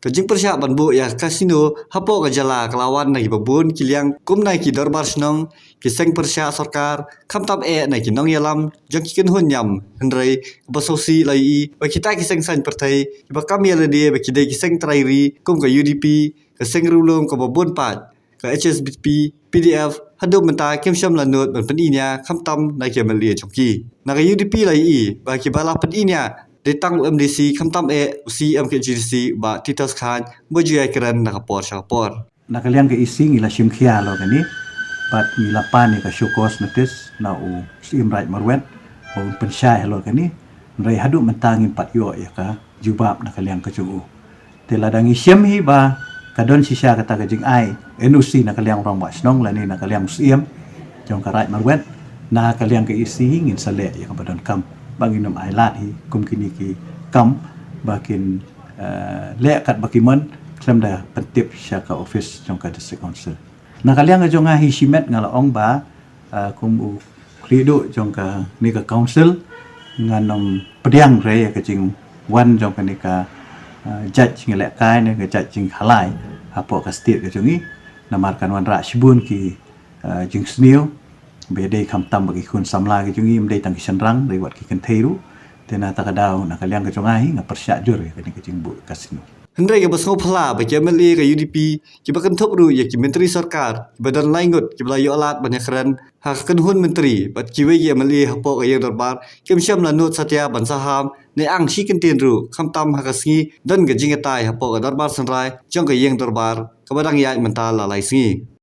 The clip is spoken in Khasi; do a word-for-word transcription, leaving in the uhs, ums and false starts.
Ka jingpyrshah ban buh ïa ka casino hapoh ka jylla ka la wan na kiba bun ki liang kum na ki dorbar shnong, ki seng pyrshah sorkar, khamtam eh na ki nongïalam jong ki kynhun niam, hynrei kaba sngewsih la ïohi ba kita ki seng saiñ pyrthei kiba kam ïa lade ba ki dei ki seng trai ri kum ka U D P, ka seng riewlum kaba bun paid, ka H S P D P, P D F, haduh mynta kim shym la nud ban pyni nia khamtam na ki M L A jong ki. Na ka U D P la ïohi ba kiba la pyni nia dei tang u M D C khamtam eh u C E M K H A D C u Bah Titus Chyne ba ju ïai kren na ka por sha ka por. Na ka liang ka E C ngi la shim khia halor kane bad ngi la pan ïa ka show cause notice na u Syiem Raij Marwet ba un pynshai halor kane. Hynrei haduh mynta ngim pat ïoh ïa ka jubab na ka liang ka jong u. Te lada ngi shem hi ba ka don shisha kata ka jingai N O C na ka liang u rangbah shnong lane na ka liang u Syiem jong ka Raij Marwet, na ka liang ka E C hi ngin sa leh ïa kaba donkam ba ngin ym ailad hi kum kine ki kam ba kin, eh, leh kat ba ki mon khlem da pyntip sha ka office jong ka District Council. Na ka liang ka jong nga hi shimet nga la ong ba, ah, kum u khlieh duh jong kane ka council, ngan ym pdiang re ïa ka jingwan jong kane ka, ah, jait jingïalehkai ne ka jait jinghalai hapoh ka state ka jong ngi. Namar kan wanrah shibun ki, ah, jingsniew ba ïadei khamtam bad ki khun samla ki jong ngi, ym dei tang ki shynrang, dei wat ki kynthei ruh. Te na kata ka daw na ka liang ka jong nga hi nga pyrshah jur ïa kane ka jingbuh casino. Hynrei kaba sngewphylla ba ki M L A ka U D P kiba kynthup ruh ïa ki myntri sorkar kiba don lai ngut kiba la ïoh lad ban ïakren ha ka kynhun myntri bad kiwei ki M L A hapoh ka ïing dorbar kim shym la nud satia ban saham ne ang shi kyntien ruh khamtam ha ka sngi don ka jingïatai hapoh ka dorbar synrai jong ka ïing dorbar kaba dang ïaid mynta la lai sngi.